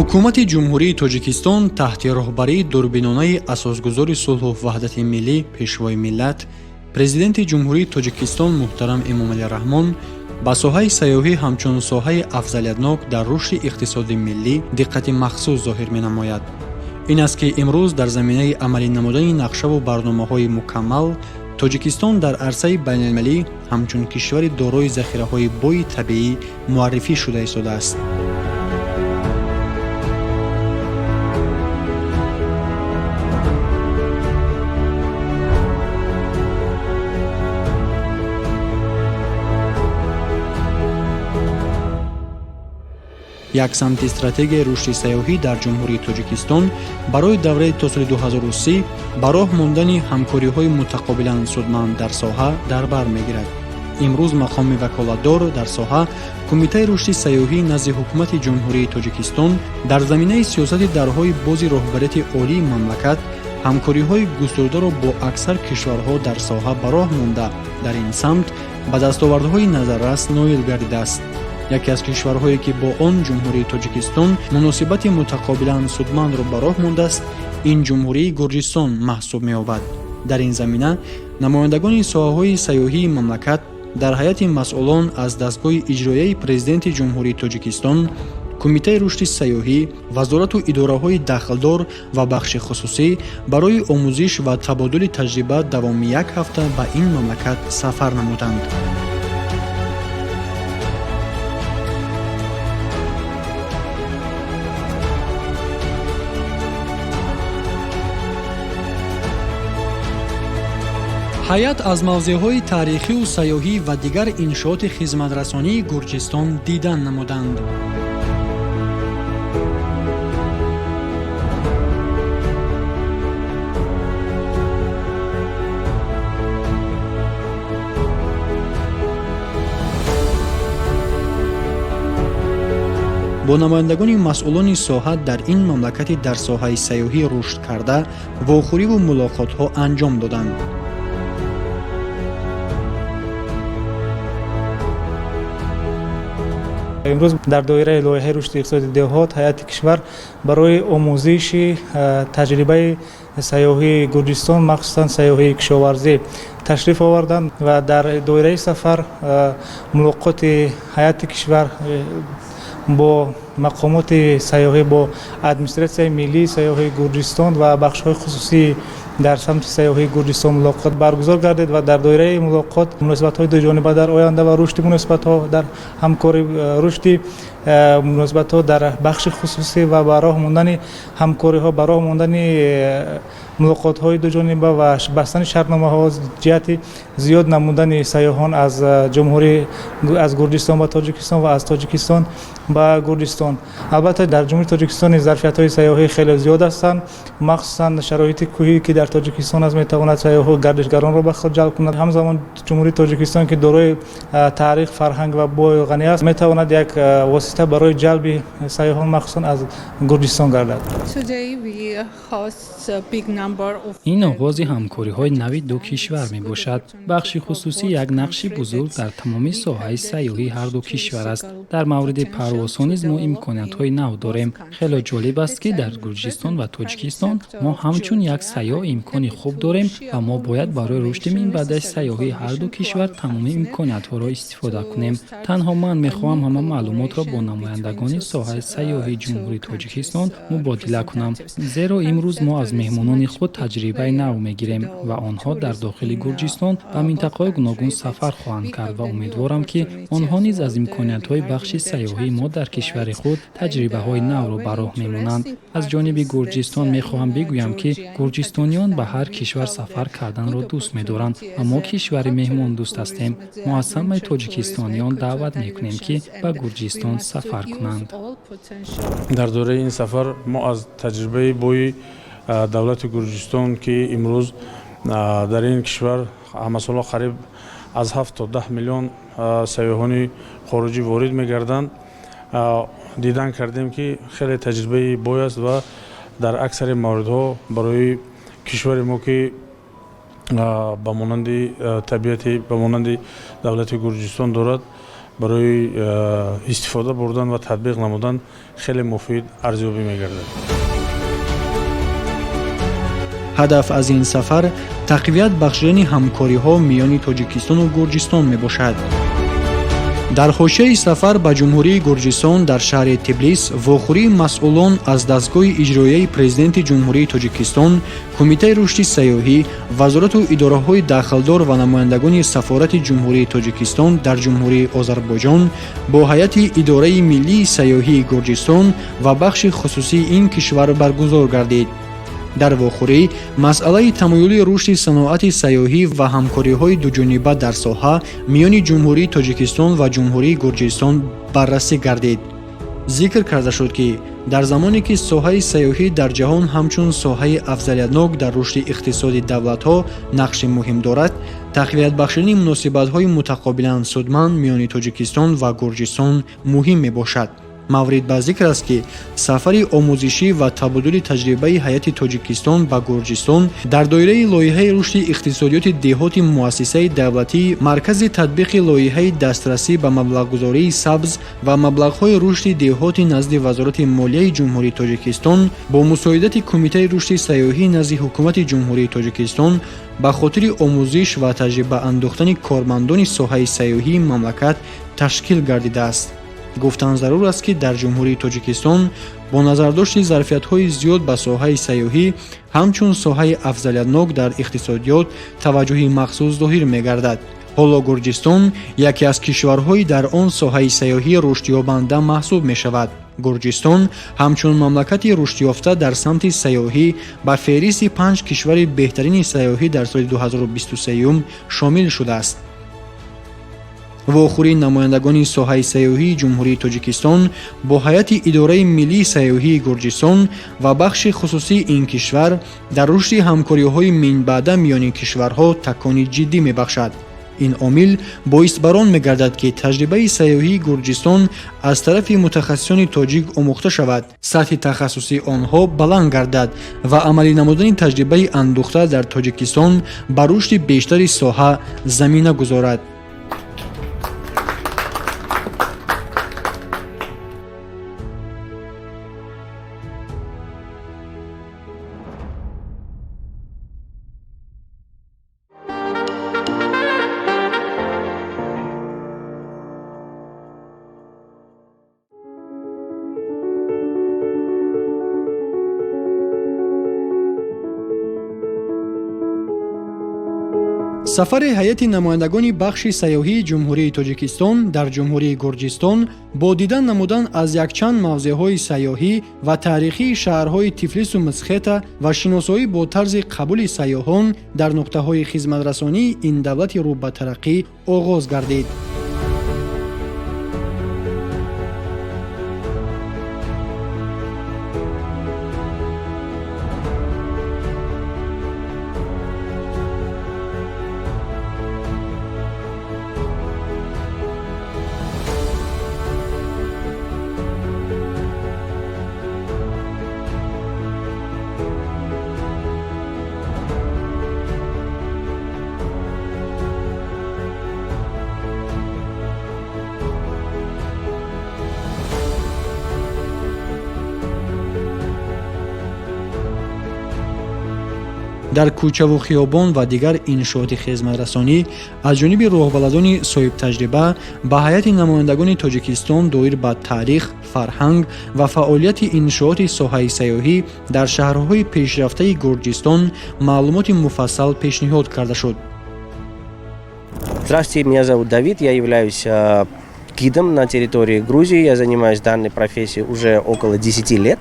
Ҳукумати Ҷумҳурии Тоҷикистон таҳти роҳбарии дурбинонаи асосгузори сулҳу ваҳдати миллӣ, Пешвои миллат, Президенти Ҷумҳурии Тоҷикистон муҳтарам Эмомалӣ Раҳмон ба соҳаи сайёҳӣ ҳамчун соҳаи афзалиятнок дар рушди иқтисоди миллӣ диққати махсус зоҳир менамояд. Ин аст, ки имрӯз дар заминаи амалӣ намудани нақшаву барномаҳои мукаммал Тоҷикистон дар арсаи байналмилалӣ ҳамчун кишвари дорои захираҳои бои табиӣ муаррифӣ шуда истодааст. Як самти стратегияи рушди сайёҳӣ дар Ҷумҳурии Тоҷикистон барои давраи то соли 2030 ба роҳ мондани ҳамкориҳои мутақобилан судманд дар соҳа дар бар мегирад. Имрӯз мақоми ваколатдор дар соҳа, Кумитаи рушди сайёҳӣ назди Ҳукумати Ҷумҳурии Тоҷикистон, дар заминаи сиёсати дарҳои бози роҳбарияти олии мамлакат ҳамкориҳои густурдаро бо аксар кишварҳо дар соҳа ба роҳ монда, дар ин самт ба дастовардҳои назаррас ноил гардидааст. Яке аз кишварҳое, ки бо он Ҷумҳурии Тоҷикистон муносибати мутақобилан судмандро ба роҳ мондааст, ин Ҷумҳурии Гурҷистон маҳсуб меёбад. Дар ин замина намояндагони соҳаҳои сайёҳии мамлакат дар ҳайати масъулон аз дастгоҳи иҷроияи Президенти Ҷумҳурии Тоҷикистон, Кумитаи рушди сайёҳӣ, вазорату идораҳои дахлдор ва бахши хусусӣ барои омӯзиш ва табодули таҷриба давоми як ҳафта ба ин мамлакат сафар намуданд. Ҳайат аз мавзеъҳои таърихию сайёҳӣ ва дигар иншооти хизматрасонии Гурҷистон дидан намуданд. Бо намояндагони масъулони соҳа дар ин мамлакати дар соҳаи сайёҳӣ рушд карда вохӯриву мулоқотҳо анҷом доданд. Имрӯз дар доираи лоиҳаи рушди иқтисоди деҳот ҳайати кишвар барои омӯзиши таҷрибаи сайёҳии Гурҷистон, махсусан сайёҳии кишоварзӣ, ташриф оварданд ва дар доираи сафар мулоқоти ҳайати кишвар бо мақомоти сайёҳӣ, бо администратсияи миллии сайёҳии Гурҷистон ва бахшҳои хусусӣ дар самти сайёҳии Гурҷистон мулоқот баргузор гардид ва дар доираи мулоқот муносибатҳои дуҷониба дар оянда ва рушди муносибатҳо дар ҳамкори, рушди муносибатҳо дар бахши хусусӣ ва ба роҳ мондани ҳамкориҳо, ба роҳ мондани мулоқотҳои дуҷониба ва бастани шартномаҳо ҷиҳати зиёд намудани сайёҳон аз ҷумҳурӣ, аз Гурҷистон ба Тоҷикистон ва аз Тоҷикистон ба Гурҷистон. Албатта, дар Ҷумҳурии Тоҷикистон зарфиятҳои сайёҳӣ хеле зиёд ҳастанд, махсусан шароити кӯҳӣ, ки дар Тоҷикистон аст, метавонад сайёҳу гардишгаронро ба худ ҷалб кунад. Ҳамзамон Ҷумҳурии Тоҷикистон, ки дорои таърих, фарҳанг ва бою ғанӣ аст, метавонад як восита барои ҷалби сайёҳон, махсусан аз Гурҷистон, гардад. Ин оғози ҳамкориҳои нави ду кишвар мебошад. Бахши хусусӣ як нақши бузург дар тамоми соҳаи сайёҳии ҳарду кишвар аст. Дар мавриди парвозҳо низ мо имкониятҳои нав дорем. Хеле ҷолиб аст, ки дар Гурҷистон ва Тоҷикистон мо ҳамчун як сайёҳ имкони хуб дорем ва мо бояд барои рушди минбаъдаи сайёҳии ҳарду кишвар тамоми имкониятҳоро истифода кунем. Танҳо ман мехоҳам ҳама маълумотро бо намояндагони соҳаи сайёҳии Ҷумҳурии Тоҷикистон мубодила кунам, зеро имрӯз мо аз меҳмонони худ таҷрибаи нав мегирем ва онҳо дар дохили Гурҷистон ба минтақаҳои гуногун сафар хоҳанд кард ва умедворам, ки онҳо низ аз имкониятҳои бахши сайёҳии мо дар кишвари худ таҷрибаҳои навро ба роҳ мемонанд. Аз ҷониби Гурҷистон мехоҳам бигӯям, ки гурҷистониён ба ҳар кишвар сафар карданро дӯст медоранд ва мо кишвари меҳмондӯст ҳастем. Мо аз ҳамаи тоҷикистониён даъват мекунем, ки ба Гурҷистон сафар кунанд. Дар доираи ин сафар мо аз таҷрибаи бои давлати Гурҷистон, ки имрӯз дар ин кишвар ҳамасола қариб аз 7 то 10 миллион сайёҳони хориҷӣ ворид мегарданд, дидан кардем, ки хеле таҷрибаи бой аст ва дар аксари мавридҳо барои кишвари мо, ки ба монанди табиати ба монанди давлати Гурҷистон дорад. Барои истифода бурдан ва татбиқ намудан хеле муфид арзёбӣ мегардад. Ҳадаф аз ин сафар тақвият бахшидани ҳамкориҳо миёни Тоҷикистону Гурҷистон мебошад. Дар ҳошияи сафар ба Ҷумҳурии Гурҷистон дар шаҳри Тиблис вохӯрии масъулон аз дастгоҳи иҷроияи Президенти Ҷумҳурии Тоҷикистон, Кумитаи рушди сайёҳӣ, вазорату идораҳои дахлдор ва намояндагони Сафорати Ҷумҳурии Тоҷикистон дар Ҷумҳурии Озарбойҷон бо ҳайати Идораи миллии сайёҳии Гурҷистон ва бахши хусусии ин кишвар баргузор гардид. Дар вохӯрӣ масъалаи тамоюли рушди саноати сайёҳӣ ва ҳамкориҳои дуҷониба дар соҳа миёни Ҷумҳурии Тоҷикистон ва Ҷумҳурии Гурҷистон баррасӣ гардид. Зикр карда шуд, ки дар замоне ки соҳаи сайёҳӣ дар ҷаҳон ҳамчун соҳаи афзалиятнок дар рушди иқтисоди давлатҳо нақши муҳим дорад, тақвият бахшидани муносибатҳои мутақобилан судманд миёни Тоҷикистон ва Гурҷистон муҳим мебошад. Маврид ба зикр аст, ки сафари омӯзишӣ ва табодули таҷрибаи ҳайати Тоҷикистон ба Гурҷистон дар доираи лоиҳаи рушди иқтисодиёти деҳоти муассисаи давлатии Маркази татбиқи лоиҳаи дастрасӣ ба маблағгузории сабз ва маблағҳои рушди деҳоти назди Вазорати молияи Ҷумҳурии Тоҷикистон бо мусоидати Кумитаи рушди сайёҳӣ назди Ҳукумати Ҷумҳурии Тоҷикистон ба хотири омӯзиш ва таҷриба андӯхтани кормандони соҳаи сайёҳии мамлакат ташкил гардидааст. Гуфтан зарур аст, ки дар Ҷумҳурии Тоҷикистон бо назардошти зарфиятҳои зиёд ба соҳаи сайёҳӣ ҳамчун соҳаи афзалиятнок дар иқтисодиёт таваҷҷӯҳи махсус зоҳир мегардад. Ҳоло Гурҷистон яке аз кишварҳои дар он соҳаи сайёҳӣ рушдёбанда маҳсуб мешавад. Гурҷистон ҳамчун мамлакати рушдёфта дар самти сайёҳӣ ба феҳристи панҷ кишвари беҳтарини сайёҳӣ дар соли 2023 шомил шудааст. Вохӯрии намояндагони соҳаи сайёҳии Ҷумҳурии Тоҷикистон бо ҳайати Идораи миллии сайёҳии Гурҷистон ва бахши хусусии ин кишвар дар рушди ҳамкориҳои минбаъда миёни кишварҳо такони ҷиддӣ мебахшад. Ин омил боис бар он мегардад, ки таҷрибаи сайёҳии Гурҷистон аз тарафи мутахассисони тоҷик омӯхта шавад, сатҳи тахассусии онҳо баланд гардад ва амалӣ намудани таҷрибаи андӯхта дар Тоҷикистон ба рушди бештари соҳа замина гузорад. Сафари ҳайати намояндагони бахши сайёҳии Ҷумҳурии Тоҷикистон дар Ҷумҳурии Гурҷистон бо дидан намудан аз якчанд мавзеъҳои сайёҳӣ ва таърихии шаҳрҳои Тифлису Мсхета ва шиносоӣ бо тарзи қабули сайёҳон дар нуқтаҳои хизматрасонии ин давлати рӯ ба тараққӣ оғоз гардид. Дар кӯчаву хиёбон ва дигар иншооти хизматрасонӣ аз ҷониби роҳбаладони соҳибтаҷриба ба ҳайати намояндагони Тоҷикистон доир ба таърих, фарҳанг ва фаъолияти иншооти соҳаи сайёҳӣ дар шаҳрҳои пешрафтаи Гурҷистон маълумоти муфассал пешниҳод карда шуд. Здравствуйте, меня зовут Давид, я являюсь гидом на территории Грузии. Я занимаюсь данной профессией уже около 10 лет.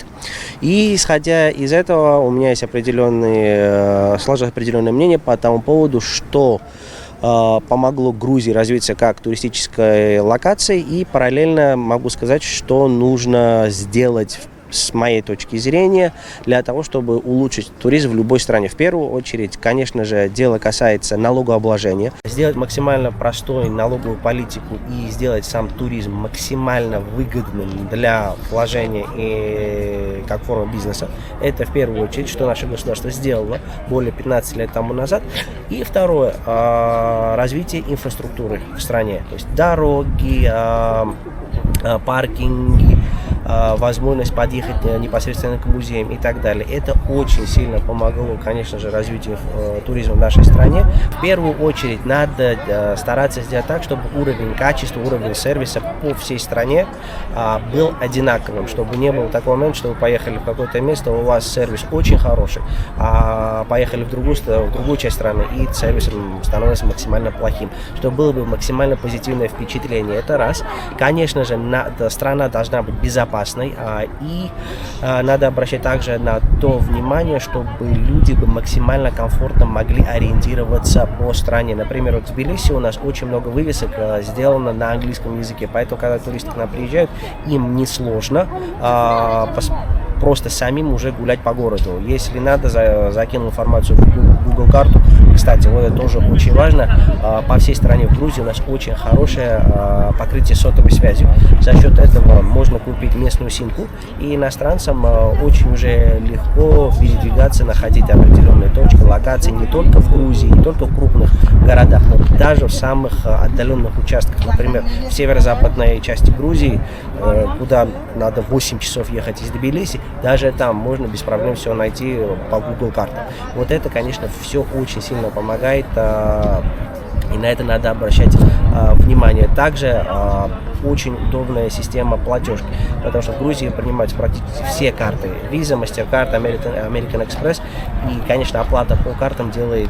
И исходя из этого у меня есть сложилось определенное мнение по тому поводу, что помогло Грузии развиться как туристической локации. И параллельно могу сказать, что нужно сделать. С моей точки зрения, для того, чтобы улучшить туризм в любой стране. В первую очередь, конечно же, дело касается налогообложения. Сделать максимально простой налоговую политику и сделать сам туризм максимально выгодным для вложения и как форма бизнеса. Это в первую очередь, что наше государство сделало более 15 лет тому назад. И второе, развитие инфраструктуры в стране. То есть дороги, паркинги, возможность подъехать непосредственно к музеям и так далее. Это очень сильно помогло, конечно же, развитию туризма в нашей стране. В первую очередь надо стараться сделать так, чтобы уровень качества, уровень сервиса по всей стране был одинаковым, чтобы не было такого момента, что вы поехали в какое-то место, у вас сервис очень хороший, а поехали в другую часть страны, и сервис становится максимально плохим. Чтобы было бы максимально позитивное впечатление. Это раз. Конечно же, страна должна быть безопасной, и надо обращать также на то внимание, чтобы люди бы максимально комфортно могли ориентироваться по стране. Например, вот в Тбилиси у нас очень много вывесок сделано на английском языке, поэтому, когда туристы к нам приезжают, им несложно просто самим уже гулять по городу. Если надо, закинул информацию в Google карту. Кстати, вот это тоже очень важно. По всей стране в Грузии у нас очень хорошее покрытие сотовой связью. За счет этого можно купить местную симку, и иностранцам очень уже легко передвигаться, находить определенные точки, локации не только в Грузии, не только в крупных городах, но даже в самых отдаленных участках. Например, в северо-западной части Грузии, куда надо 8 часов ехать из Тбилиси, даже там можно без проблем все найти по Google картам. Вот это, конечно, все очень сильно помогает, и на это надо обращать внимание. Также очень удобная система платежки, потому что в Грузии принимаются практически все карты: Visa, MasterCard, American Express, и, конечно, оплата по картам делает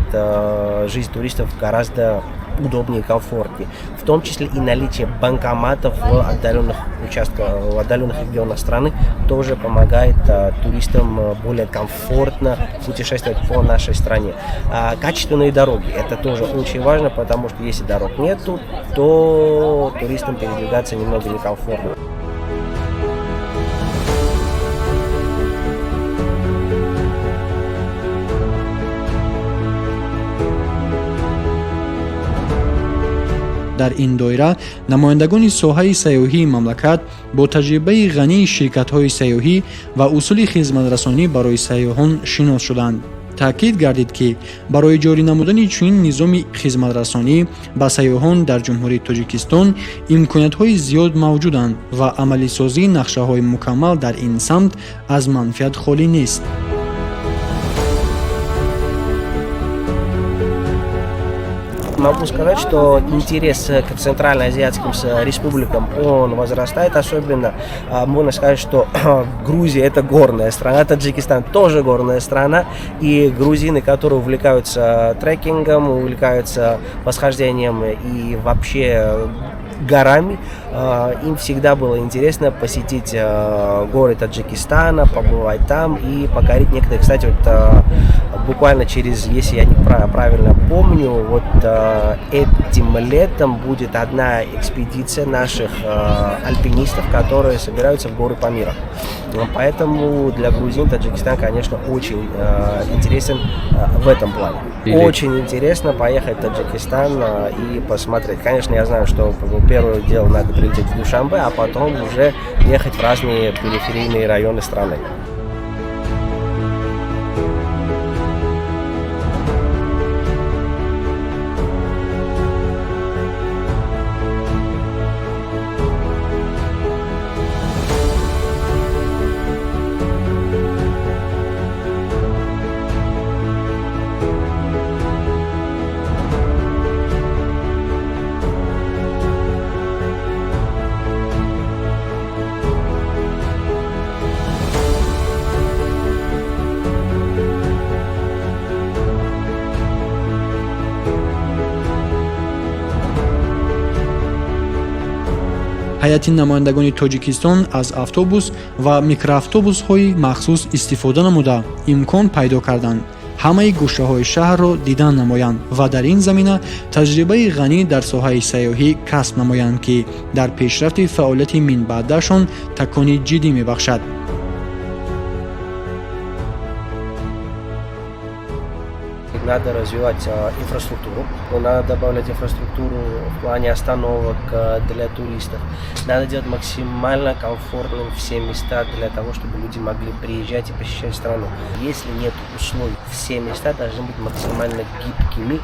жизнь туристов гораздо удобнее и комфортнее. В том числе и наличие банкоматов в отдаленных участках, в отдаленных регионах страны тоже помогает туристам более комфортно путешествовать по нашей стране. Качественные дороги — это тоже очень важно, потому что если дорог нету, то туристам передвигаться немного некомфортно. Дар ин доира намояндагони соҳаи сайёҳии мамлакат бо таҷрибаи ғании ширкатҳои сайёҳӣ ва усули хизматрасонӣ барои сайёҳон шинос шуданд. Таъкид гардид, ки барои ҷорӣ намудани чунин низоми хизматрасонӣ ба сайёҳон дар Ҷумҳурии Тоҷикистон имкониятҳои зиёд мавҷуданд ва амалисозии нақшаҳои мукаммал дар ин самт аз манфиат холӣ нест. Могу сказать, что интерес к центральноазиатским республикам, он возрастает. Особенно можно сказать, что Грузия — это горная страна, Таджикистан тоже горная страна, и грузины, которые увлекаются трекингом, увлекаются восхождением и вообще горами, им всегда было интересно посетить горы Таджикистана, побывать там и покорить некоторые. Кстати, вот буквально через, если я не правильно помню, вот этим летом будет одна экспедиция наших альпинистов, которые собираются в горы Памира. Поэтому для грузин Таджикистан, конечно, очень интересен в этом плане. Очень интересно поехать в Таджикистан и посмотреть. Конечно, я знаю, что первое дело — надо прилететь в Душанбе, а потом уже ехать в разные периферийные районы страны. Ҳайати намояндагони Тоҷикистон аз автобус ва микроавтобусҳои махсус истифода намуда, имкон пайдо карданд, ҳамаи гӯшаҳои шаҳрро дидан намоянд ва дар ин замина таҷрибаи ғанӣ дар соҳаи сайёҳӣ касб намоянд, ки дар пешрафти фаъолияти минбаъдашон такони ҷиддӣ мебахшад. Надо развивать инфраструктуру, надо добавлять инфраструктуру в плане остановок для туристов. Надо делать максимально комфортным все места для того, чтобы люди могли приезжать и посещать страну. Если нет условий, все места должны быть максимально гибкими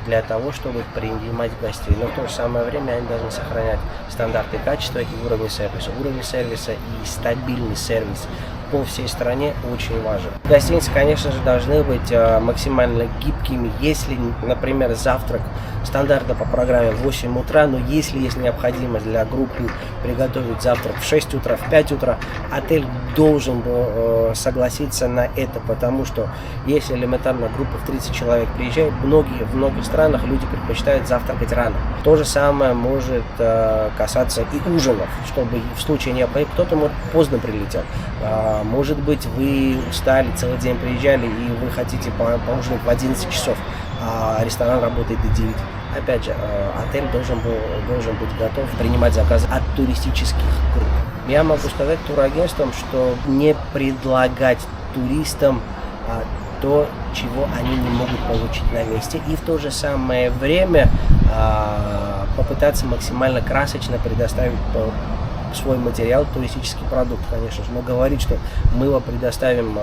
для того, чтобы принимать гостей. Но в то же самое время они должны сохранять стандарты качества и уровень сервиса. Уровень сервиса и стабильный сервис по всей стране очень важен. Гостиницы, конечно же, должны быть максимально гибкими. Если, например, завтрак стандартно по программе в 8 утра, но если есть необходимость для группы приготовить завтрак в 6 утра, в 5 утра, отель должен был согласиться на это, потому что если элементарно группа в 30 человек приезжает, в многих странах люди предпочитают завтракать рано. То же самое может касаться и ужинов, чтобы в случае необходимости кто-то, может, поздно прилетел, может быть, вы устали, целый день приезжали и вы хотите поужинать в 11 часов, а ресторан работает до 9. Опять же, отель должен быть готов принимать заказы от туристических групп. Я могу сказать турагентствам, что не предлагать туристам то, чего они не могут получить на месте, и в то же самое время попытаться максимально красочно предоставить свой материал, туристический продукт, конечно же, но говорить, что мы вам предоставим,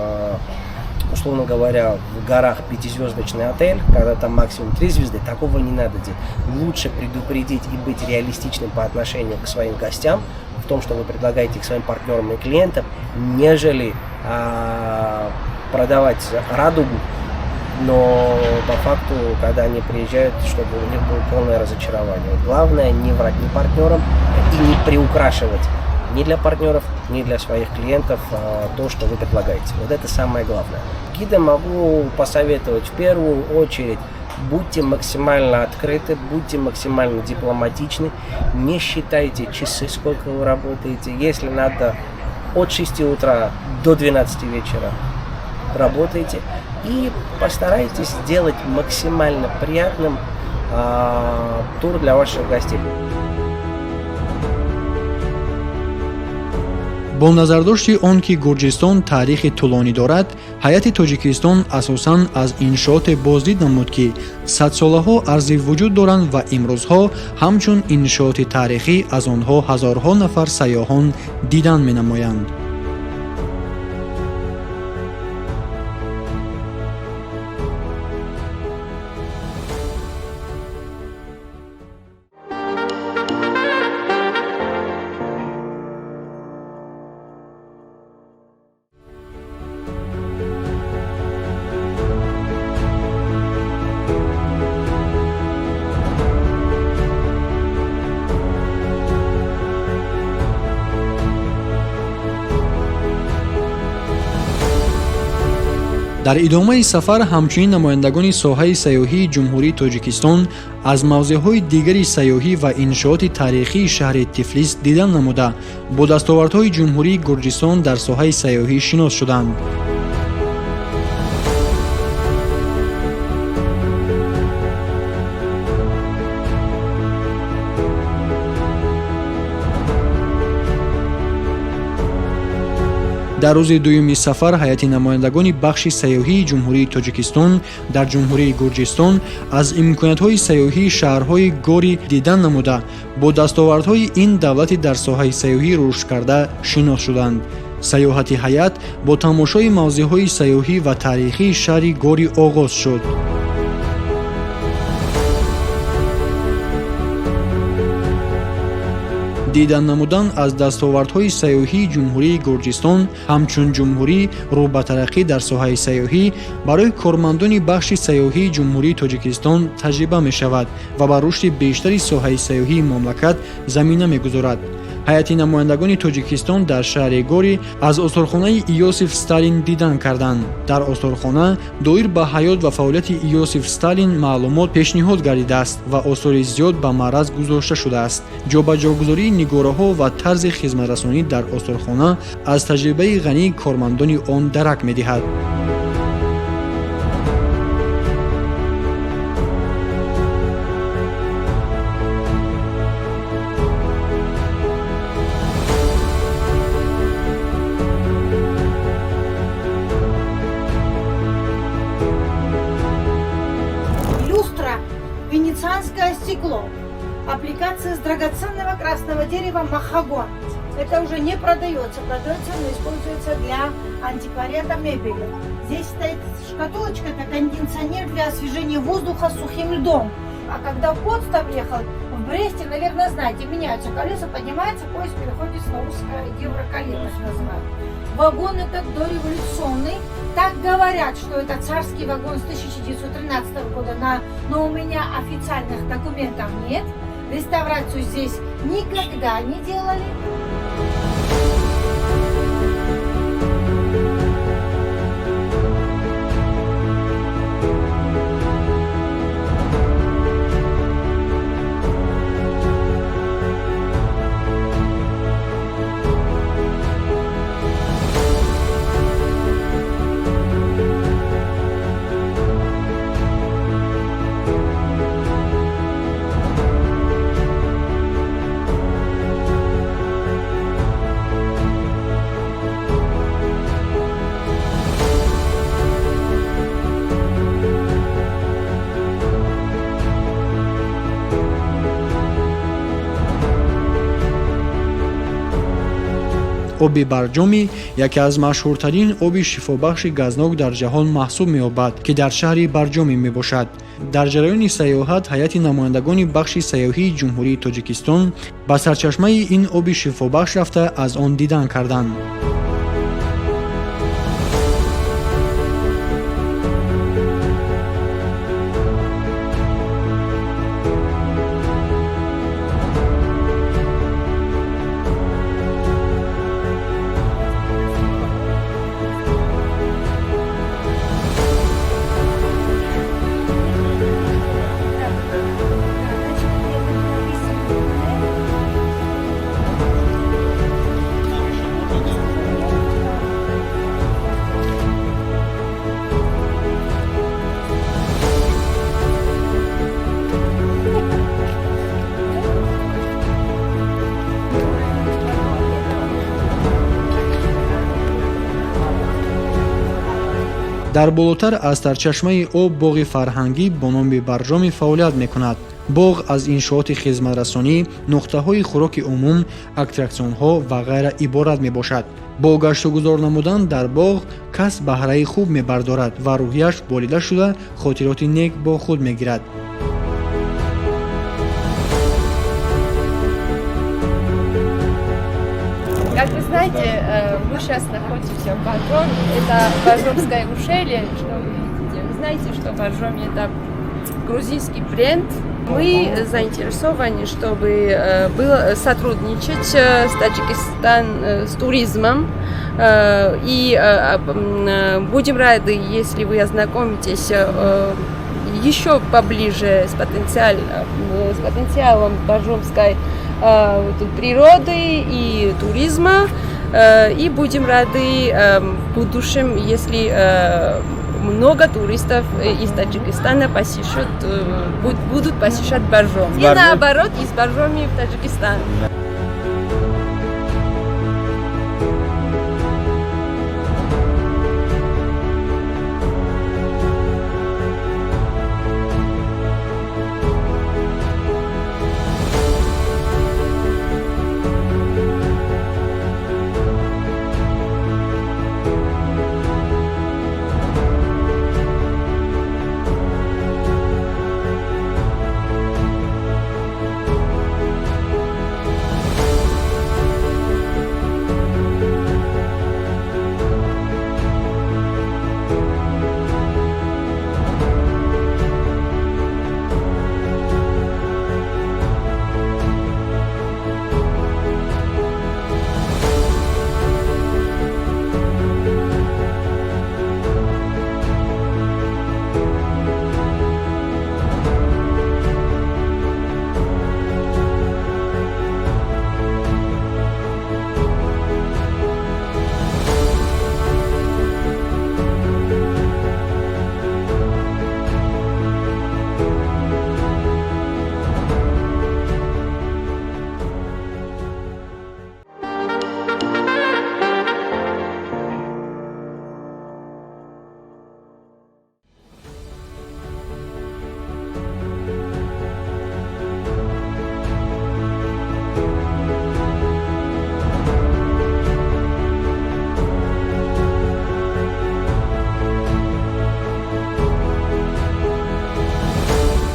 условно говоря, в горах пятизвездочный отель, когда там максимум 3 звезды, такого не надо делать. Лучше предупредить и быть реалистичным по отношению к своим гостям в том, что вы предлагаете их своим партнерам и клиентам, нежели продавать радугу, но по факту, когда они приезжают, чтобы у них было полное разочарование. Вот главное не врать ни партнерам и не приукрашивать ни для партнеров, ни для своих клиентов то, что вы предлагаете. Вот это самое главное. Гида могу посоветовать в первую очередь: будьте максимально открыты, будьте максимально дипломатичны, не считайте часы, сколько вы работаете. Если надо, от 6 утра до 12 вечера работайте и постарайтесь сделать максимально приятным тур для ваших гостей. Бо назардошти он ки Гурҷистон таърихи тӯлонӣ дорад, ҳайати Тоҷикистон асосан аз иншооте боздид намуд, ки садсолаҳо арзи вуҷуд доранд ва имрӯзҳо ҳамчун иншооти таърихӣ аз онҳо ҳазорҳо нафар сайёҳон дидан менамоянд. Дар идомаи сафар ҳамчунин намояндагони соҳаи сайёҳии Ҷумҳурии Тоҷикистон аз мавзеъҳои дигари сайёҳӣ ва иншооти таърихии шаҳри Тифлис дидан намуда, бо дастовардҳои Ҷумҳурии Гурҷистон дар соҳаи сайёҳӣ шинос шуданд. Дар рӯзи дуюми сафар ҳайати намояндагони бахши сайёҳии Ҷумҳурии Тоҷикистон дар Ҷумҳурии Гурҷистон аз имкониятҳои сайёҳии шаҳрҳои Гори дидан намуда, бо дастовардҳои ин давлати дар соҳаи сайёҳӣ рушдкарда шинос шуданд. Сайёҳати ҳайат бо тамошои мавзеъҳои сайёҳӣ ва таърихии шаҳри Гори оғоз шуд. Дидан намудан аз дастовардҳои сайёҳии Ҷумҳурии Гурҷистон ҳамчун ҷумҳурӣ рӯ ба тараққӣ дар соҳаи сайёҳӣ барои кормандони бахши сайёҳии Ҷумҳурии Тоҷикистон таҷриба мешавад ва ба рушди бештари соҳаи сайёҳии мамлакат замина мегузорад. Ҳайати намояндагони Тоҷикистон дар шаҳри Гори аз осорхонаи Иосиф Сталин дидан карданд. Дар осорхона доир ба ҳаёт ва фаъолияти Иосиф Сталин маълумот пешниҳод гардидааст ва осори зиёд ба маъраз гузошта шудааст. Ҷобаҷогузории нигораҳо ва тарзи хизматрасонӣ дар осорхона аз таҷрибаи ғании кормандони он дарак медиҳад. Венецианское стекло. Аппликация с драгоценного красного дерева махагон. Это уже не продается, продается, но используется для антиквариата мебели. Здесь стоит шкатулочка, это кондиционер для освежения воздуха сухим льдом. А когда Подстав ехал, в Бресте, наверное, знаете, меняются колеса, поднимается, поезд переходит на узкое евроколесо, называют. Вагон этот дореволюционный. Так говорят, что это царский вагон с 1913 года, но у меня официальных документов нет. Реставрацию здесь никогда не делали. Оби Барҷомӣ яке аз машҳуртарин оби шифобахши газнок дар ҷаҳон маҳсуб меёбад, ки дар шаҳри Барҷомӣ мебошад. Дар ҷараёни сайёҳат ҳайати намояндагони бахши сайёҳии Ҷумҳурии Тоҷикистон ба сарчашмаи ин оби шифобахш рафта, аз он дидан карданд. Дар болотар аз сарчашмаи об боғи фарҳангӣ бо номи Барҷомӣ фаъолият мекунад. Боғ аз иншооти хизматрасонӣ, нуқтаҳои хӯроки умум, аттраксионҳо ва ғайра иборат мебошад. Бо гаштугузор намудан дар боғ кас баҳраи хуб мебардорад ва рӯҳияш болида шуда, хотироти нек бо худ мегирад. Как вы знаете, мы сейчас находимся в Боржоми. Это Боржомское ущелье, что вы видите. Вы знаете, что Боржоми – это грузинский бренд. Мы заинтересованы, чтобы было сотрудничать с Таджикистан, с туризмом. И будем рады, если вы ознакомитесь еще поближе с потенциалом боржомской природы и туризма. И будем рады в будущем, если много туристов из Таджикистана будут посещать Боржоми. И Боржоми. Наоборот, из Боржоми в Таджикистан.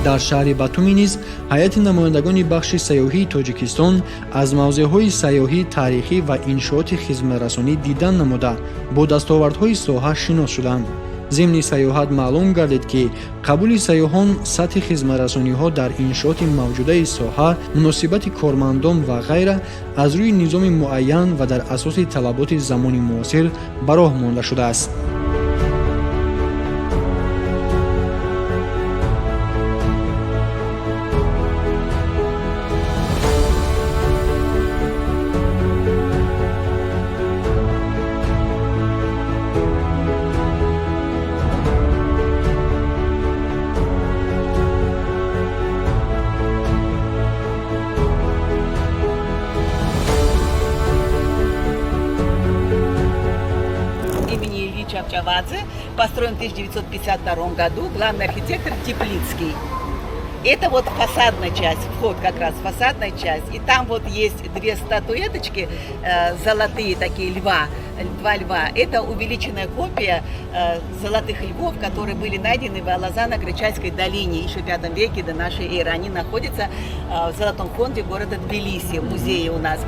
Дар шаҳри Батуми низ ҳайати намояндагони бахши сайёҳии Тоҷикистон аз мавзеъҳои сайёҳӣ, таърихӣ ва иншооти хизматрасонӣ дидан намуда, бо дастовардҳои соҳа шинос шуданд. Зимни сайёҳат маълум гардид, ки қабули сайёҳон, сатҳи хизматрасониҳо дар иншооти мавҷудаи соҳа, муносибати кормандон ва ғайра аз рӯи низоми муайян ва дар асоси талаботи замони муосир ба роҳ монда шудааст. Имени Ильи Чавчавадзе, построен в 1952 году, главный архитектор Теплицкий. Это вот фасадная часть, вход как раз, фасадная часть. И там вот есть две статуэточки, золотые такие льва, два льва. Это увеличенная копия золотых львов, которые были найдены в Алазано-Гречайской долине еще в V веке до нашей эры. Они находятся в Золотом фонде города Тбилиси, в музее у нас.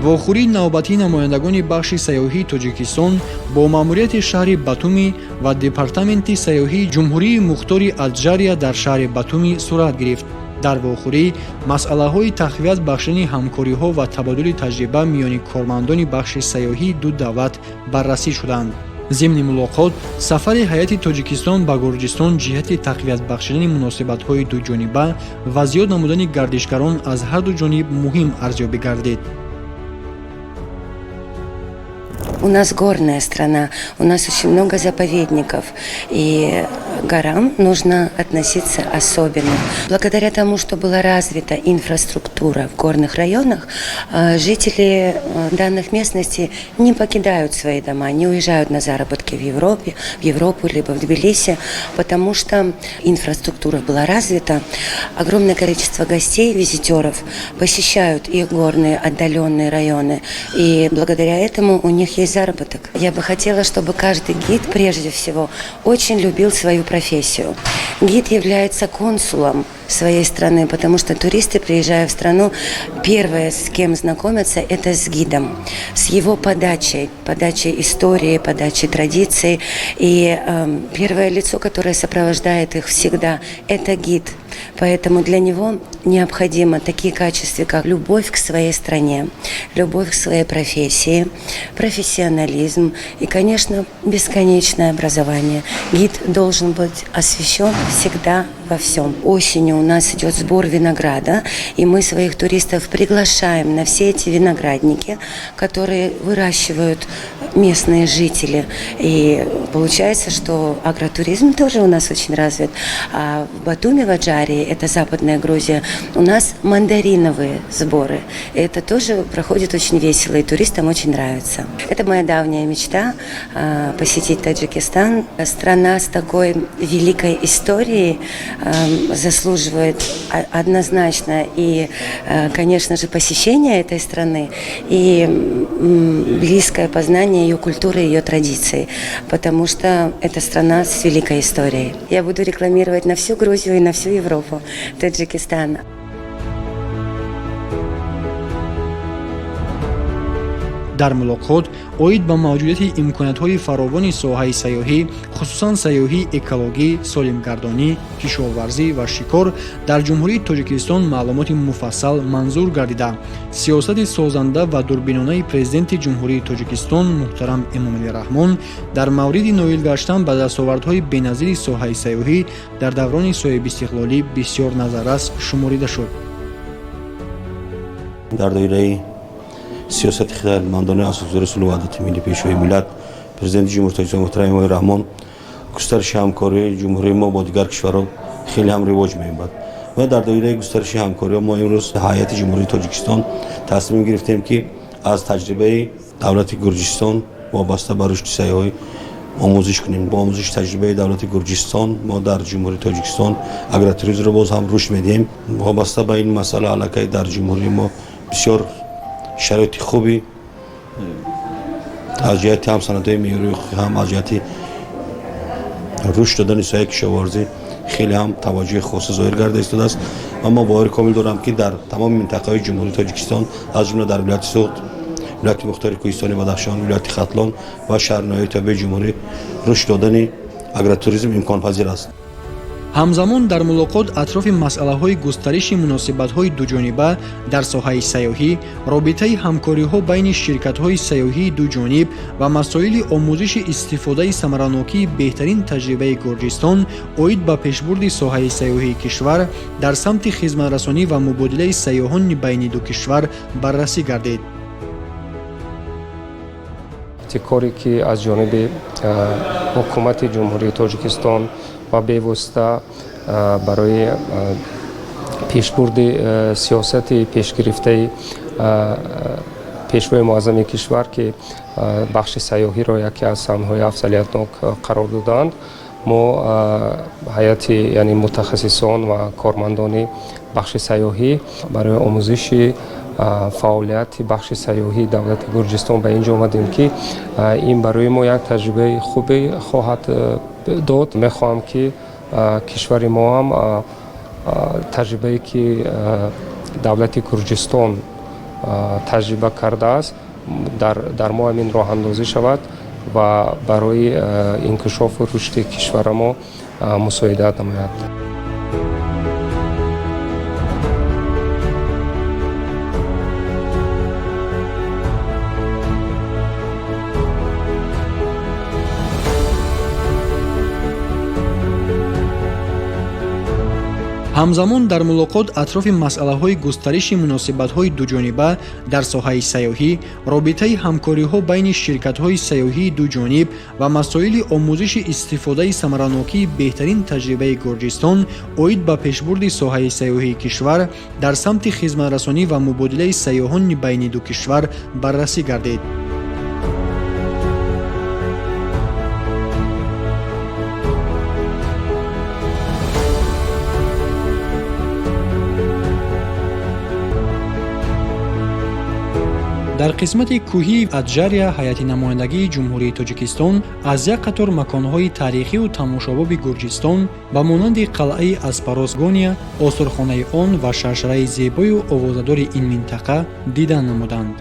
Вохӯрии навбатии намояндагони бахши сайёҳии Тоҷикистон бо маъмурияти шаҳри Батуми ва департаменти сайёҳии Ҷумҳурии Мухтори Аҷария дар шаҳри Батуми сурат гирифт. Дар вохӯрӣ масъалаҳои тақвият бахшидани ҳамкориҳо ва табодули таҷриба миёни кормандони бахши сайёҳии ду давлат баррасӣ шуданд. Зимни мулоқот сафари ҳайати Тоҷикистон ба Гурҷистон ҷиҳати тақвият бахшидани муносибатҳои дуҷониба ва зиёд намудани гардишгарон аз ҳарду ҷониб муҳим арзёбӣ гардид. У нас горная страна, у нас очень много заповедников, и к горам нужно относиться особенно. Благодаря тому, что была развита инфраструктура в горных районах, жители данных местностей не покидают свои дома, не уезжают на заработки в Европу либо в Тбилиси, потому что инфраструктура была развита. Огромное количество гостей, визитеров посещают их горные отдаленные районы, и благодаря этому у них есть заработок. Я бы хотела, чтобы каждый гид, прежде всего, очень любил свою профессию. Гид является консулом своей страны, потому что туристы, приезжая в страну, первое, с кем знакомятся, это с гидом, с его подачей, подачей истории, подачей традиций. И первое лицо, которое сопровождает их всегда, это гид. Поэтому для него необходимо такие качества, как любовь к своей стране, любовь к своей профессии, профессионализм и, конечно, бесконечное образование. Гид должен быть освещен всегда во всем. Осенью у нас идет сбор винограда, и мы своих туристов приглашаем на все эти виноградники, которые выращивают местные жители. И получается, что агротуризм тоже у нас очень развит. А в Батуми, в Аджарии, это западная Грузия, У нас мандариновые сборы. Это тоже проходит очень весело, и туристам очень нравится. Это моя давняя мечта посетить Таджикистан. Страна с такой великой историей заслуживает однозначно и, конечно же, посещение этой страны и близкое познание ее культуры, ее традиций, потому что это страна с великой историей. Я буду рекламировать на всю Грузию и на всю Европу Таджикистан. Дар мулоқот оид ба мавҷудияти имкониятҳои фаровони соҳаи сайёҳӣ, хусусан сайёҳии экологӣ, солимгардонӣ, кишоварзӣ ва шикор дар Ҷумҳурии Тоҷикистон маълумоти муфассал манзур гардида, сиёсати созанда ва дурбинонаи Президенти Ҷумҳурии Тоҷикистон муҳтарам Эмомалӣ Раҳмон дар мавриди ноил гаштан ба дастовардҳои беназири соҳаи сайёҳӣ дар даврони соҳибистиқлолӣ бисёр назаррас шуморида шуд. Дар доираи сиёсати хирадмандонаи Асосгузори сулҳу ваҳдати миллӣ, Пешвои миллат, Президенти Ҷумҳурии Тоҷикистон муҳтарам Эмомалӣ Раҳмон, густариши ҳамкориҳои ҷумҳурии мо бо дигар кишварҳо хеле ҳам ривоҷ меёбад ва дар доираи густариши ҳамкориҳо мо имрӯз ҳайати Ҷумҳурии Тоҷикистон тасмим гирифтем, ки аз таҷрибаи давлати Гурҷистон вобаста ба рушди сайёҳӣ омӯзиш кунем. Бо омӯзиши таҷрибаи давлати Гурҷистон мо дар Ҷумҳурии Тоҷикистон агротуризмро боз ҳам рушд медиҳем. Вобаста ба ин масъала аллакай дар ҷумҳурии мо бисёр шароити хуби аз ҷиҳати ҳам санадҳои меъёрии ҳуқуқӣ, ҳам аз ҷиҳати рушд додани соҳаи кишоварзӣ хеле ҳам таваҷҷӯҳи хоса зоҳир карда истодааст ва мо бовари комил дорам, ки дар тамоми минтақаҳои Ҷумҳурии Тоҷикистон, аз ҷумла дар вилояти Суғд, вилояти мухтори Кӯҳистони Бадахшон, вилояти Хатлон ва шаҳру ноҳияи тобеи ҷумҳурӣ рушд додани агротуризм имконпазир аст. Ҳамзамон дар мулоқот атрофи масъалаҳои густариши муносибатҳои дуҷониба дар соҳаи сайёҳӣ, робитаи ҳамкориҳо байни ширкатҳои сайёҳии дуҷониб ва масоили омӯзиши истифодаи самаранокии беҳтарин таҷрибаи Гурҷистон оид ба пешбурди соҳаи сайёҳии кишвар дар самти хизматрасонӣ ва мубодилаи сайёҳони байни ду кишвар баррасӣ гардид. Ибтикоре ки аз ҷониби ҳукумати Ҷумҳурии Тоҷикистон ва бевосита барои пешбурди сиёсати пешгирифтаи Пешвои муаззами кишвар, ки бахши сайёҳиро яке аз самтҳои афзалиятнок қарор додаанд, мо ҳайати, яъне мутахассисон ва кормандони бахши сайёҳӣ барои омӯзиши фаъолияти бахши сайёҳии давлати Гурҷистон ба ин ҷо омадем, ки ин барои мо як таҷрибаи хубе хоҳад дод. Мехоҳам, ки кишвари мо ҳам таҷрибае, ки давлати Гурҷистон таҷриба кардааст, дар мо ҳамин роҳандозӣ шавад ва барои инкишофу рушди кишвара мо мусоидат намояд. Ҳамзамон дар мулоқот атрофи масъалаҳои густариши муносибатҳои дуҷониба дар соҳаи сайёҳӣ, робитаи ҳамкориҳо байни ширкатҳои сайёҳии дуҷониб ва масоили омӯзиши истифодаи самаранокии беҳтарин таҷрибаи Гурҷистон оид ба пешбурди соҳаи сайёҳии кишвар дар самти хизматрасонӣ ва мубодилаи сайёҳони байни ду кишвар баррасӣ гардид. Дар қисмати кӯҳии Аҷария ҳайати намояндагии Ҷумҳурии Тоҷикистон аз як қатор маконҳои таърихию тамошобоби Гурҷистон ба монанди қалъаи Аспаросгония, осорхонаи он ва шаршараи зебою овозадори ин минтақа дидан намуданд.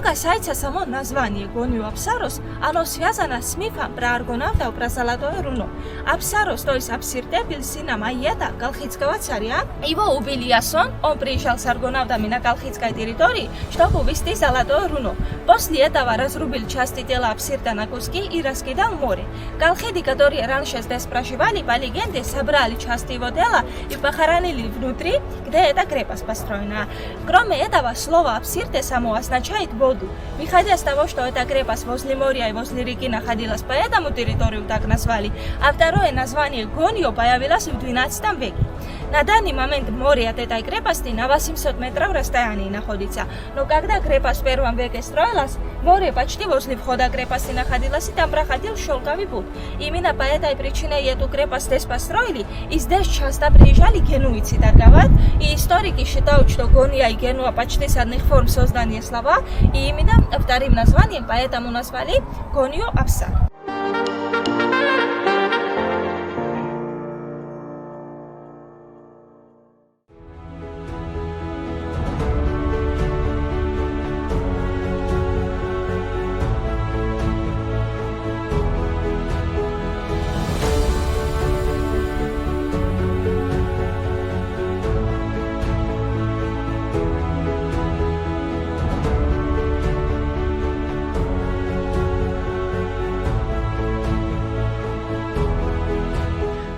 касается само название Гонио Апсарос, оно связано с мифом про аргонавтов, про Золотое Руно. Апсарос, то есть Апсирте, был сыном Аета, колхидского царя. Его убили Ясон, он приезжал с аргонавтами на колхидской территории, чтобы увезти Золотое Руно. После этого разрубил части тела Апсирта на куски и раскидал море. Колхиды, которые раньше здесь проживали, по легенде, собрали части его тела и похоронили внутри, где эта крепость построена. Кроме этого, слово Апсирте само означает воду. Выходя с того, что эта крепость возле моря и возле реки находилась, поэтому территорию так назвали. А второе название Гонио появилось в XII веке. На данный момент море от этой крепости на 800 метров расстоянии находится. Но когда крепость в первом веке строилась, море почти возле входа крепости находилось, и там проходил шелковый путь. Именно по этой причине эту крепость здесь построили, и здесь часто приезжали генуйцы торговать, и историки считают, что Гония и Генуа почти с одних форм создания слова, и именно вторым названием поэтому назвали Гонию Апсар.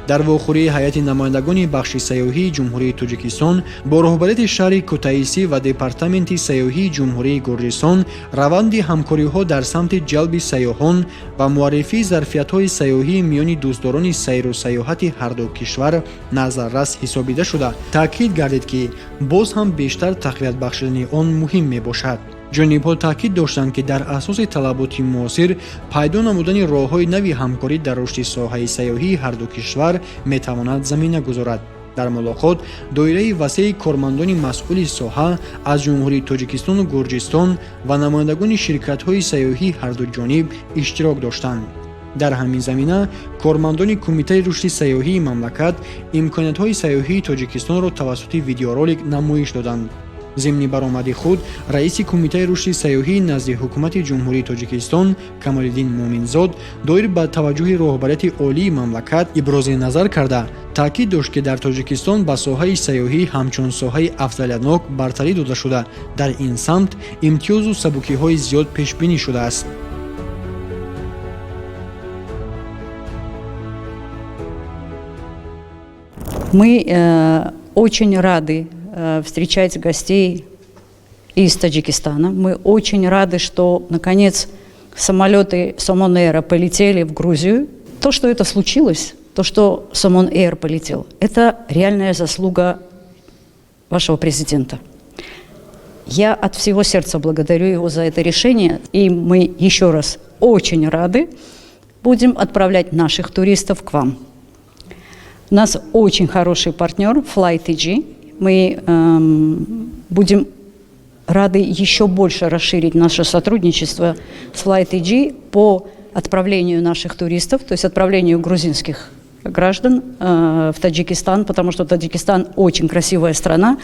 Дар вохӯрии ҳайати намояндагони бахши сайёҳии Ҷумҳурии Тоҷикистон бо роҳбарияти шаҳри Кутаисӣ ва Департаменти сайёҳии Ҷумҳурии Гурҷистон раванди ҳамкориҳо дар самти ҷалби сайёҳон ва муаррифии зарфиятҳои сайёҳии миёни дӯстдорони сайру сайёҳати ҳарду кишвар назаррас ҳисобида шуда, таъкид гардид, ки боз ҳам бештар тақвият бахшидани он муҳим мебошад. Ҷонибҳо таъкид доштанд, ки дар асоси талаботи муосир пайдо намудани роҳҳои нави ҳамкорӣ дар рушди соҳаи сайёҳии ҳарду кишвар метавонад замина гузорад. Дар мулоқот доираи васеи кормандони масъули соҳа аз Ҷумҳурии Тоҷикистону Гурҷистон ва намояндагони ширкатҳои сайёҳии ҳарду ҷониб иштирок доштанд. Дар ҳамин замина кормандони Кумитаи рушди сайёҳии мамлакат имкониятҳои сайёҳии Тоҷикистонро тавассути видеоролик намоиш доданд. Зимни баромади худ раиси Кумитаи рушди сайёҳии назди Ҳукумати Ҷумҳурии Тоҷикистон Камолиддин Муъминзод доир ба таваҷҷӯҳи роҳбарияти олии мамлакат ибрози назар карда, таъкид дошт, ки дар Тоҷикистон ба соҳаи сайёҳӣ ҳамчун соҳаи афзалиятнок бартарӣ дода шуда, дар ин самт имтиёзу сабукиҳои зиёд пешбинӣ шудааст. Мы очень рады встречать гостей из Таджикистана. Мы очень рады, что, наконец, самолеты Сомон Эйра полетели в Грузию. То, что это случилось, то, что Сомон Эйр полетел, это реальная заслуга вашего президента. Я от всего сердца благодарю его за это решение. И мы еще раз очень рады будем отправлять наших туристов к вам. У нас очень хороший партнер FlyTG. Мы будем рады еще больше расширить наше сотрудничество с FlyTG по отправлению наших туристов, то есть отправлению грузинских граждан в Таджикистан, потому что Таджикистан очень красивая страна,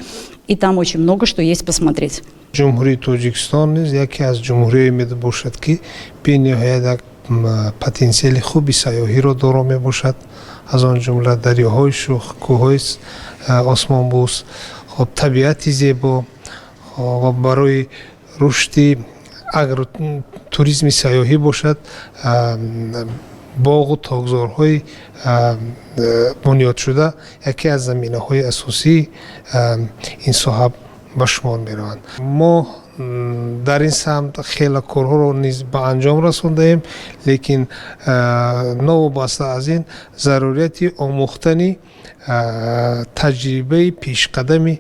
и там очень много что есть посмотреть. Ҷумҳурии Тоҷикистон низ яке аз ҷумҳурие мебошад, ки бениҳоят як потенсиали хуби сайёҳиро доро мебошад, аз он ҷумла дарёҳои шух, кӯҳҳои осмонбӯс, хоб, табиати зебо ва барои рушди агротуризми сайёҳӣ бошад, боғу токзорҳои бунёдшуда яке аз заминаҳои асосии ин соҳа ба шумор мераванд. Мо дар ин самт хеле корҳоро низ ба анҷом расондаем, лекин новобаста аз ин зарурияти омӯхтани таҷрибаи пешқадами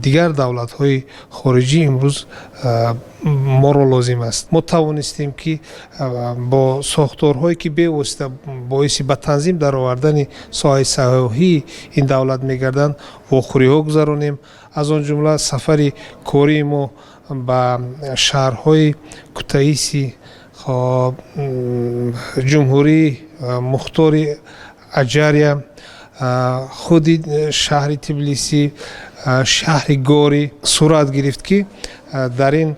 дигар давлатҳои хориҷӣ имрӯз моро лозим аст. Мо тавонистем, ки бо сохторҳое, ки бевосита боиси ба танзим даровардани соҳаи сайёҳии ин давлат мегарданд, вохӯриҳо гузаронем. Аз он ҷумла сафари кории мо ба шаҳрҳои Кутаиси, Ҷумҳурии Мухтори Аҷария, худи шаҳри Тбилисӣ, шаҳри Гори сурат гирифт, ки дар ин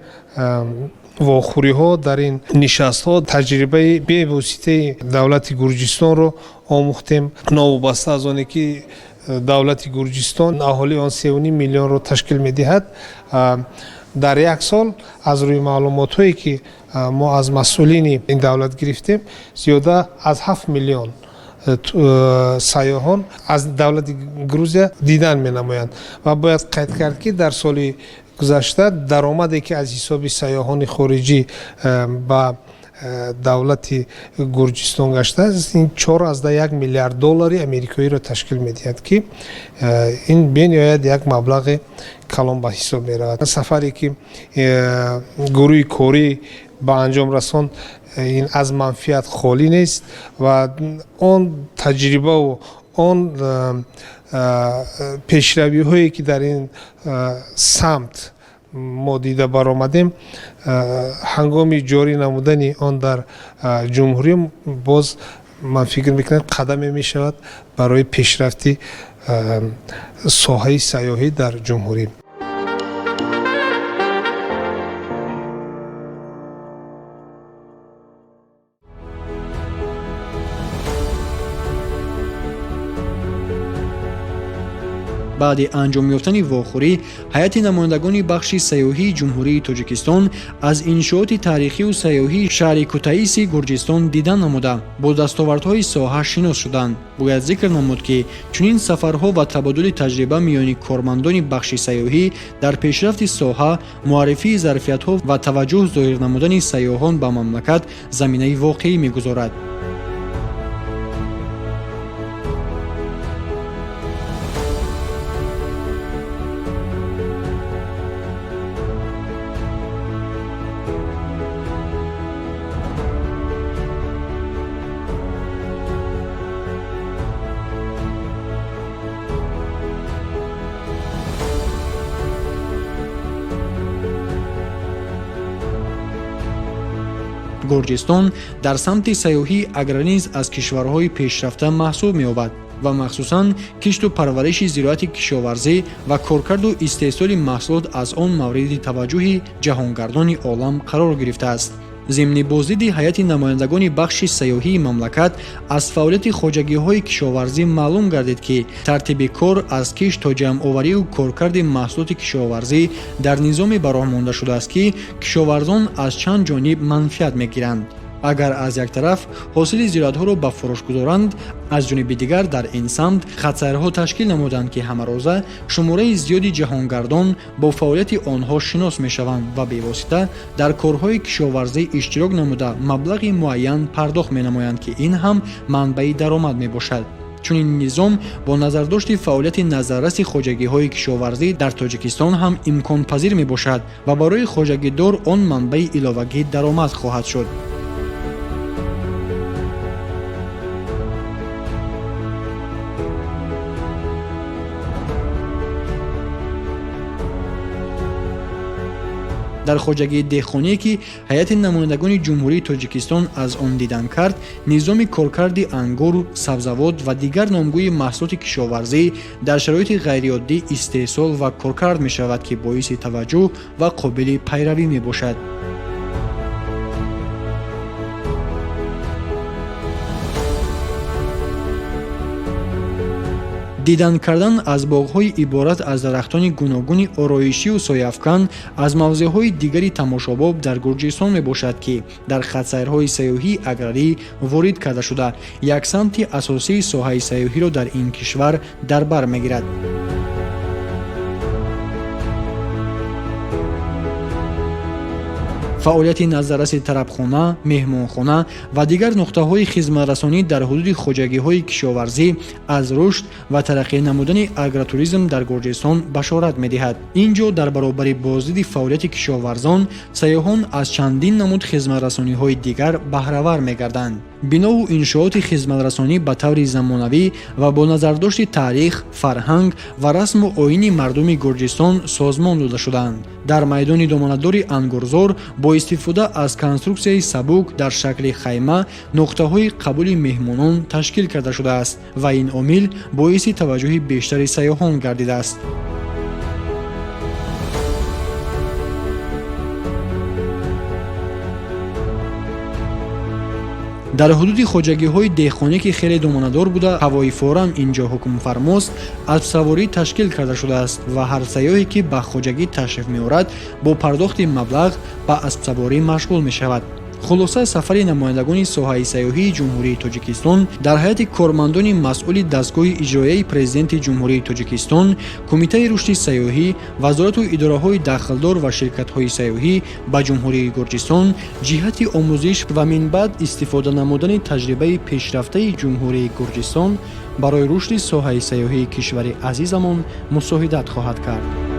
Вохӯриҳо, дар ин нишастҳо таҷрибаи бевоситаи давлати Гурҷистонро омӯхтем. Новобаста аз оне ки давлати Гурҷистон аҳолии он 3,5 миллионро ташкил медиҳад, дар як сол, аз рӯи маълумотҳое ки мо аз масъулини ин давлат гирифтем, зиёда аз 7 миллион сайёҳон аз давлати Грузия дидан менамоянд. Ва бояд қайд кард, ки дар соли гузашта даромаде ки аз ҳисоби сайёҳони хориҷӣ ба давлати Гурҷистон гаштааст, ин 4,1 миллиард доллари америкоиро ташкил медиҳад, ки ин бениҳоят як маблағи калон ба ҳисоб меравад. Сафаре ки гурӯҳи корӣ ба анҷом расонд, ин аз манфиат холӣ нест ва он таҷрибаву он пешравиҳое ки дар ин самт мо дида баромадем, ҳангоми ҷорӣ намудани он дар ҷумҳурӣ боз, ман фикр мекунам, қадаме мешавад барои пешрафти соҳаи сайёҳӣ дар ҷумҳурӣ. Баъди анҷом ёфтани вохӯрӣ ҳайати намояндагони бахши сайёҳии Ҷумҳурии Тоҷикистон аз иншооти таърихию сайёҳии шаҳри Кутаиси Гурҷистон дидан намуда, бо дастовардҳои соҳа шинос шуданд. Бояд зикр намуд, ки чунин сафарҳо ва табодули таҷриба миёни кормандони бахши сайёҳӣ дар пешрафти соҳа, муаррифии зарфиятҳо ва таваҷҷӯҳ зоҳир намудани сайёҳон ба мамлакат заминаи воқеӣ мегузорад. Гурҷистон дар самти сайёҳии аграрӣ низ аз кишварҳои пешрафта маҳсуб меёбад ва махсусан кишту парвариши зироати кишоварзӣ ва коркарду истеҳсоли маҳсулот аз он мавриди таваҷҷӯҳи ҷаҳонгардони олам қарор гирифтааст. Зимни боздиди ҳайати намояндагони бахши сайёҳии мамлакат аз фаъолияти хоҷагиҳои кишоварзӣ маълум гардид, ки тартиби кор аз кишт то ҷамъоварию коркарди маҳсулоти кишоварзӣ дар низоме ба роҳ монда шудааст, ки кишоварзон аз чанд ҷониб манфиат мегиранд. Агар аз як тараф ҳосили зироатҳоро ба фурӯш гузоранд, аз ҷониби дигар дар ин самт хатсайрҳо ташкил намуданд, ки ҳамарӯза шумораи зиёди ҷаҳонгардон бо фаъолияти онҳо шинос мешаванд ва бевосита дар корҳои кишоварзӣ иштирок намуда, маблағи муайян пардохт менамоянд, ки ин ҳам манбаи даромад мебошад. Чунин низом бо назардошти фаъолияти назарраси хоҷагиҳои кишоварзӣ дар Тоҷикистон ҳам имконпазир мебошад ва барои хоҷагидор он манбаи иловагӣ даромад хоҳад шуд. Дар хоҷагии деҳқоние, ки ҳайати намояндагони Ҷумҳурии Тоҷикистон аз он дидан кард, низоми коркарди ангур, сабзавот ва дигар номгӯи маҳсулоти кишоварзӣ дар шароити ғайриоддӣ истеҳсол ва коркард мешавад, ки боиси таваҷҷӯҳ ва қобили пайравӣ мебошад. Дидан кардан аз боғҳои иборат аз дарахтони гуногуни ороишию сояафкан аз мавзеъҳои дигари тамошобоб дар Гурҷистон мебошад, ки дар хатсайрҳои сайёҳии аграрӣ ворид карда шуда, як самти асосии соҳаи сайёҳиро дар ин кишвар дар бар мегирад. Фаъолияти назарраси тарабхона, меҳмонхона ва дигар нуқтаҳои хизматрасонӣ дар ҳудуди хоҷагиҳои кишоварзӣ аз рушд ва тараққӣ намудани агротуризм дар Гурҷистон башорат медиҳад. Ин ҷо дар баробари боздиди фаъолияти кишоварзон сайёҳон аз чандин намуд хизматрасониҳои дигар баҳравар мегарданд. Бинову иншооти хизматрасонӣ ба таври замонавӣ ва бо назардошти таърих, фарҳанг ва расму оини мардуми Гурҷистон созмон дода шудаанд. Дар майдони доманадори ангурзор бо истифода аз конструксияи сабук дар шакли хайма нуқтаҳои қабули меҳмонон ташкил карда шудааст ва ин омил боиси таваҷҷӯҳи бештари сайёҳон гардидааст. Дар ҳудуди хоҷагиҳои деҳқонӣ, ки хеле доманадор буда, ҳавои форам ин ҷо ҳукмфармост, аспсаворӣ ташкил карда шудааст ва ҳар сайёҳе, ки ба хоҷагӣ ташриф меорад, бо пардохти маблағ ба аспсаворӣ машғул мешавад. Хулоса, сафари намояндагони соҳаи сайёҳии Ҷумҳурии Тоҷикистон дар ҳайати кормандони масъули дастгоҳи иҷроияи Президенти Ҷумҳурии Тоҷикистон, Кумитаи рушди сайёҳӣ, вазорату идораҳои дахлдор ва ширкатҳои сайёҳӣ ба Ҷумҳурии Гурҷистон ҷиҳати омӯзиш ва минбаъд истифода намудани таҷрибаи пешрафтаи Ҷумҳурии Гурҷистон барои рушди соҳаи сайёҳии кишвари азизамон мусоидат хоҳад кард.